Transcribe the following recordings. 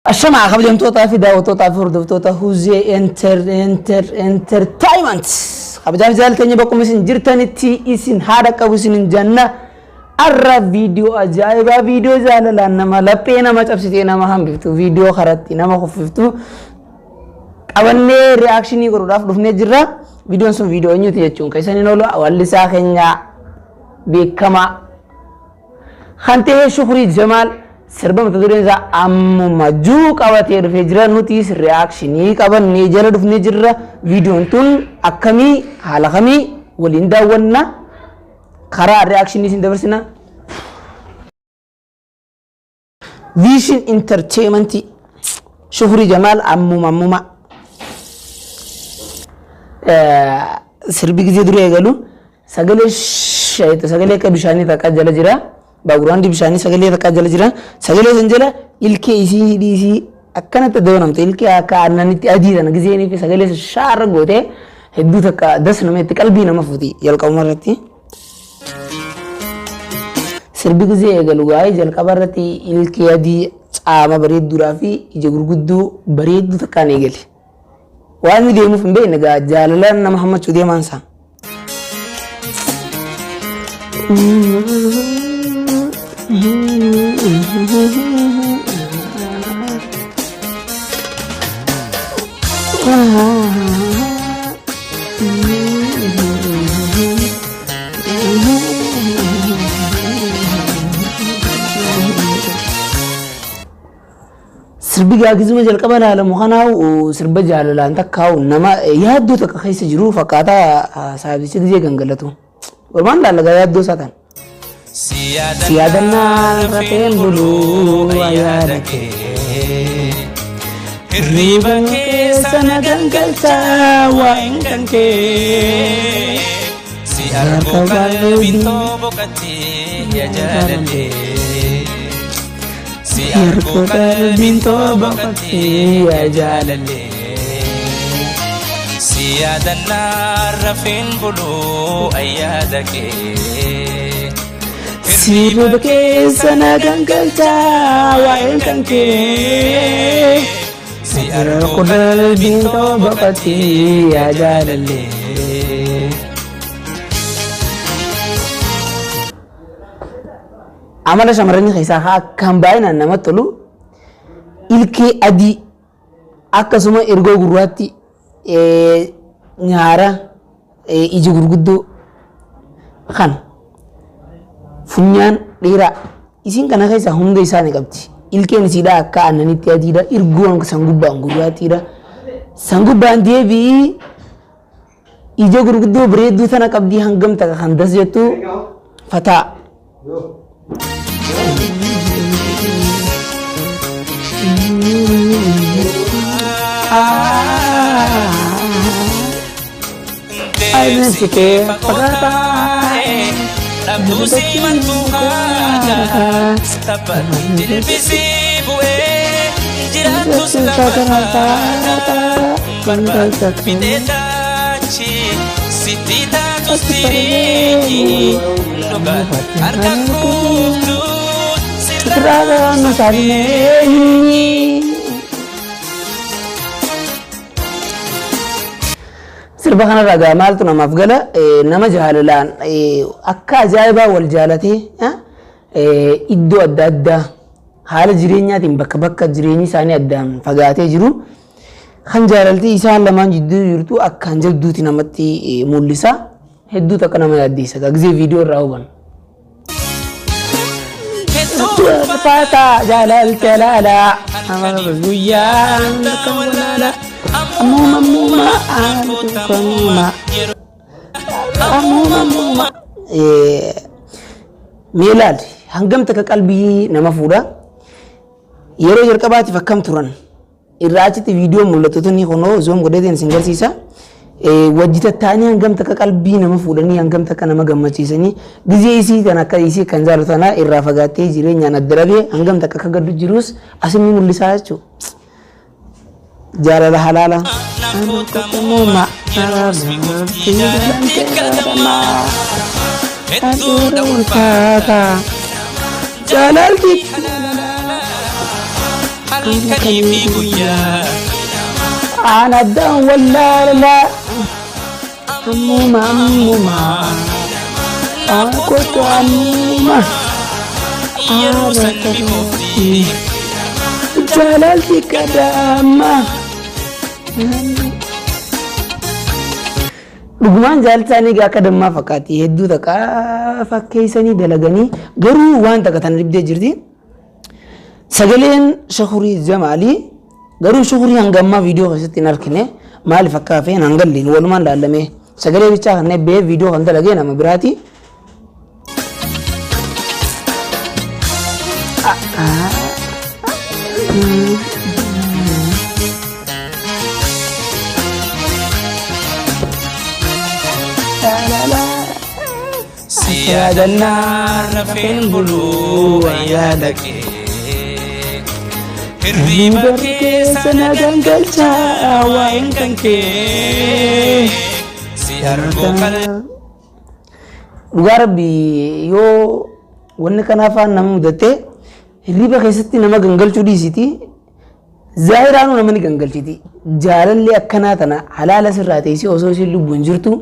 Ashamaa kabajamtootaa fi daawwattootaa fi hordoftoota Huzee Entertainment. Kabajaa fi jaalatanya bakkuma isin jirtanitti isin haadha qabu isin hin janna. Arra viidiyoo ajaa'ibaa, viidiyoo jaalalaan nama laphee nama cabsitee nama hambiftu, viidiyoo karatti nama kuffiftu qabannee reaakshinii godhuudhaaf dhufnee jirra. Viidiyoon sun viidiyoo eenyuti jechuun keessan hin oolu, wallisaa keenya beekamaa kan ta'e Shukrii Jamaal sirba mata dureen isaa Ammuma juu qabatee dhufee jira. Nutis reaakshinii qabannee jala dhufnee jirra. Viidiyoon tun akkamii, haala kamii waliin daawwanna, karaa reaakshinii isin dabarsina. Vision Entertainment, Shukrii Jamaal, Ammuma Ammuma. Sirbi gizee dura eegalu sagalee shayitu, sagalee akka bishaanii takka jala jira. Background bishaanii sagalee takka jala jira. Sagalee san jala ilkee isii, hidhii isii akkanatti dabalamte, ilkee akka aannanitti adii tana gizeenii fi sagalee san shaarra gootee hedduu takka das nama itti qalbii nama fuuti jalqabuma irratti. Sirbi gizee eegalu gaa'ee jalqaba irratti ilkee adii caama bareedduudhaa fi ija gurguddoo bareedduu takkaan eegale. Waan inni deemuuf hin beekne gaa, jaalala nama hammachuu deemaan isaa. Sirbi gaagizuma jalqaba ilaalamu kanaa'u sirba jaalalaan takkaa'u nama yaaddoo takka keessa jiru fakkaataa saahibichi gizee gangalatu. Walumaan ilaalla gaa yaaddoo isaa tan. Si yaadannaa rafeen buluu yaada kee. Hirriba keessa na gangalchaa waa'een kan kee. Si arguu qalbiin too boqottee yaa jaalallee. Si arguu qalbiin too boqottee yaa jaalallee. Si yaadannaa rafeen buluu ayyaada kee. Sirba keessa na gangalchaa waa'een kan kee. Si arguu qalbiin too boqottee yaa jaalallee. Amala shamarranii keessaa haa akkaan baay'inaan namatti tolu ilkee adii, akkasuma ergoo gurraatti, nyaara, ija gurguddoo kana, funyaan dheeraa isiin kana keessaa hunda isaa ni qabdi. Ilkeen isiidha akka aannanitti adiidha. Ergoon san gubbaan gurraattiidha. San gubbaan deebi'ii ija gurguddoo bareedduu tana qabdii, hangam takka kan das jettu fataa. Deemsi kee fagoo taa'ee dhabduu si mantuu haadha taphatu dilbisii bu'ee jiraattus lafa faata barbaadu fidee taachi sitti taatus jireenyi dhugaan harka kuuftu sirraa Sirraa. Sirba kanarraa gaa maaltu namaaf gala? Nama jaalalaan akka ajaa'ibaa wal jaalatee iddoo adda addaa haala jireenyaatiin bakka bakka jireenyi isaanii addaan fagaatee jiru, kan jaalaltii isaan lamaan jidduu jirtu akkaan jabduuti namatti mul'isa. Hedduu takka nama yaaddeessa gaa gizee viidiyoo irraa hubannu. Ulfaataa jaalalti alaalaa guyyaa akka walaalaa, ammuma ammuma ammuma ammuma ammuma. Mee ilaali, hangam takka qalbii nama fuudha. Yeroo jalqabaatiif akkam turan? Irraa achitti viidiyoon mul'atu tuni kunoo zoom godheetiin isin garsiisa. Wajji tattaanii hangam takka qalbii nama fuudhanii, hangam takka nama gammachiisanii, gizee isii tan akka isii kan jaalatu tanaa irraa fagaattee jireenyaan adda dhabee hangam takka akka gaddu jirus asin ni mul'isaa jechuudha. Jaalala halaala. Hedduudha ulfaata. Jaalalti halkanii fi guyyaa. Aan addaan wallaalala. Ammuma ammuma. Kottu ammuma. Yeroo san mi'oofti. Jaalalti qadaama. Dhugumaan jaalti isaanii egaa akka dammaa fakkaatti. Hedduu takka fakkeessanii dalaganii, garuu waan takka tana dhibdee jirti. Sagaleen Shukurii Jamaalii garuu Shukurii hanga ammaa viidiyoo keessatti hin argine. Maaliif akka hafe hin hangalleen, walumaan laallamee sagalee bichaa kan eebbee viidiyoo kan dalagee nama biraati. Si yaadannaa rafeen buluu yaada kee. Hirriiba keessa na gangalchaa waa'een kan kee. Si arguu Dhugaa Rabbi, yoo wanni kanaafaan nama mudatte, hirriba keessatti nama gangalchuu dhiisiti, zaahiraanuu nama ni gangalchiti. Jaalalli akkanaa tana halaala sirraa teessee osoo isiin lubbuun jirtu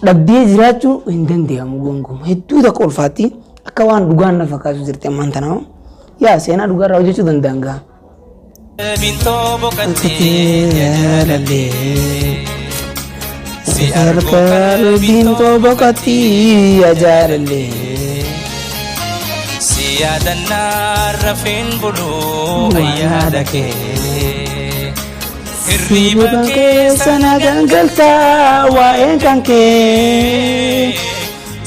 dhabdee jiraachuu hin danda'amu gonkumaa. Hedduu takka ulfaatti, akka waan dhugaan na fakkaatu jirti ammaan tanaa. Yaa seenaa dhugaarraa hojjechuu danda'an gaa. Qalbiin boqottee jaalallee. Si arguu Qalbiin too boqottii yaa jaalallee. Si yaadannaa rafeen buluu yaada kee. Hirriiba keessa na gangaltaa waa'een kan kee.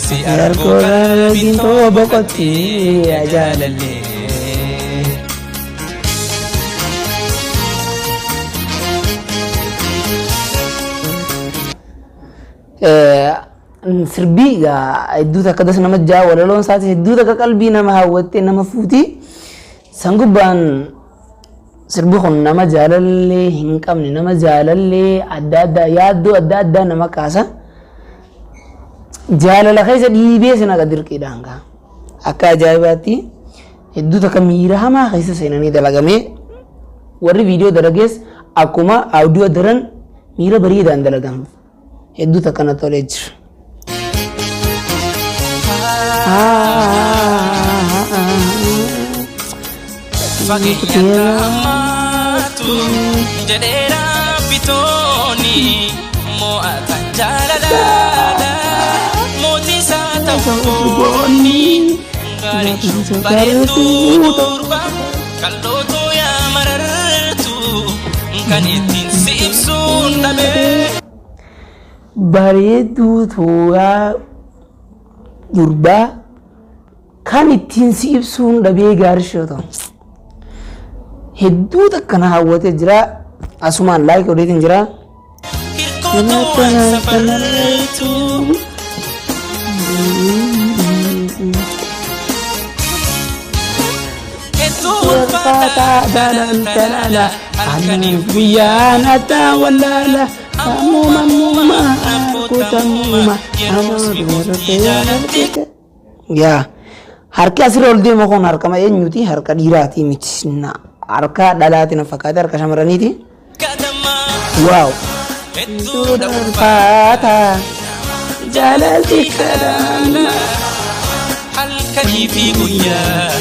Si arguu qalbiin too boqottii yaa jaalallee. Sirbii egaa hedduu takka das nama jaa, walaloon isaatis hedduu takka qalbii nama hawwattee nama fuuti. San gubbaan sirbi kun nama jaalallee hin qabne, nama jaalallee adda addaa, yaaddoo adda addaa nama kaasa. Jaalala keessa dhiibee sin akka dirqiidhaan gaa. Akka ajaa'ibaatti hedduu takka miira hamaa keessa seenanii dalagamee, warri viidiyoo dalagees akkuma audio daran miira bareedaan dalagan, hedduu takka na tolee jira. Fageenya hammaatu jedheera bitooni, mo'atan jaalalaadha mootii isaa ta'uu goonni gaarii bareedduu durba qal'ootu yaa marartu kan ittiin si ibsuun dhabee. Bareedduu tuuraa durbaa kan ittiin si ibsuun dhabee, gaarii ta'u. Hedduu takka na hawwatee jira. Asumaan like godheetiin jira. Hirkootu waan safartu. Hedduu ulfaataa dalan halkaniif guyyaan addaa wallaala, ammuma ammuma kutamuma. Yaa, harki asirra ol deema kun harkama eenyuti? Harka dhiiraati miti, harka dhalaati na fakkaate, harka shamarraniiti. Kadamaa Wow. Hedduudha ulfaataa jaalalti kadhama halkanii fi guyyaa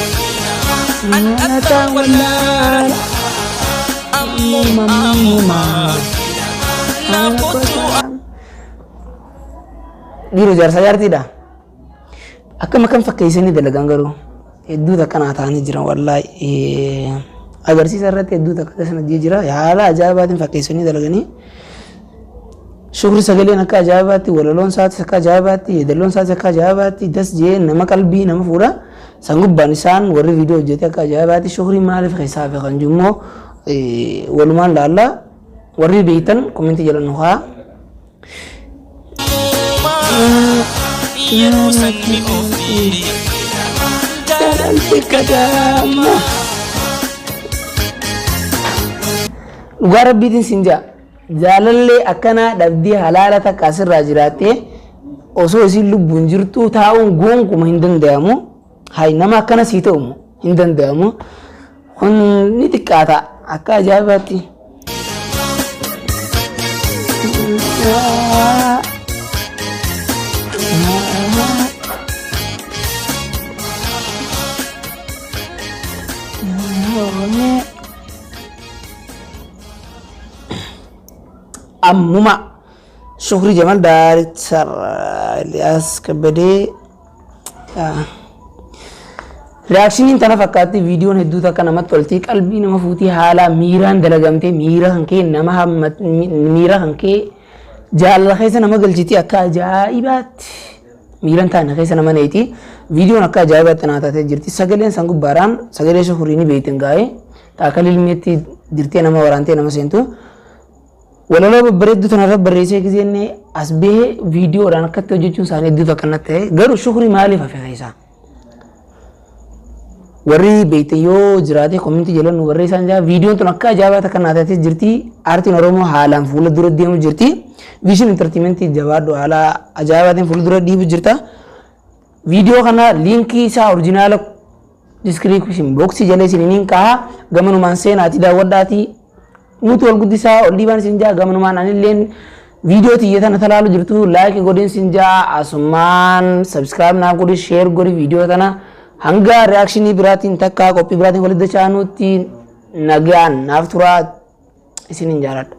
addaa wallaala, ammuma ammuma naaf kottu. Dhiiroo jaarsaa jaartiidha. Akkam akkam fakkeessanii dalagan garuu, hedduu takka naa ta'anii jiran wallaahi. Agarsiisa irratti hedduu takka tasana jira, haala ajaa'ibaatiin fakkeessanii dalaganii. Shukri sagaleen akka ajaa'ibaatti, walaloon isaatis akka ajaa'ibaatti, yeedaloon isaatis akka ajaa'ibaatti das jee nama qalbii nama fuudha. San gubbaan isaan warri viidiyoo hojjete akka ajaa'ibaatti. Shukri maaliif keessaa hafe kan jiru immoo walumaan laallaa. Warri beektan komentii jala nu haa. Yeroo sanni ofii jaalalli kadaama. Dhugaa rabbiitiin sin jaa. Jaalallee akkanaa dhabdee halaala takka asirraa jiraattee osoo isiin lubbuun jirtuu taa'uun gonkuma hin danda'amu. Hay nama akkana sii ta'u hin danda'amu. Kun ni xiqqaata akka ajaa'ibaatti. Ammuma Shukrii Jamal Daarektar Eliyaas Kabbadee Reaakshiniin tana fakkaatti. Viidiyoon hedduu takka namatti tolti, qalbii nama fuutii, haala miiraan dalagamtee miira kan kee nama miira kan kee jaalala keessa nama galchiti, akka ajaa'ibaatti miiran taane keessa nama neeti. Viidiyoon akka ajaa'ibaatti naa taatee jirti. Sagaleen san gubbaadhaan sagalee Shukurii ni beektan gaa'ee taakka lilmeetti dirtee nama waraantee nama seentu. Walaloo babbareedduu tanarra barreessee gizeenne as bahee viidiyoodhaan akkatti hojjechuun isaanii hedduu takka natti ta'e. Garuu Shukrii maaliif hafe keessaa? Warri beektan yoo jiraate komintii jala nu barreessaan jaa. Viidiyoon tun akka ajaa'ibaa takka naa taatee jirti. Aartiin Oromoo haalaan fuula dura deemu jirti. Vision Entertainment jabaadhu, haala ajaa'ibaatiin fuula dura dhiibu jirta. Viidiyoo kana liinkii isaa original description box jala isiniin ka'a. Gamanumaan seenaatii daawwadhaatii nuti wal guddisaa ol dhiibaan isin jaa. Gamanumaan anilleen viidiyoo tiyya tana talaalu jirtu like godhin sin jaa, asumaan subscribe naa godhi, share godhi viidiyoo tana. Hanga reakshinii biraatiin takka qophii biraatiin walitti dachaanutti nagaan naaf turaa, isinin jaaladha.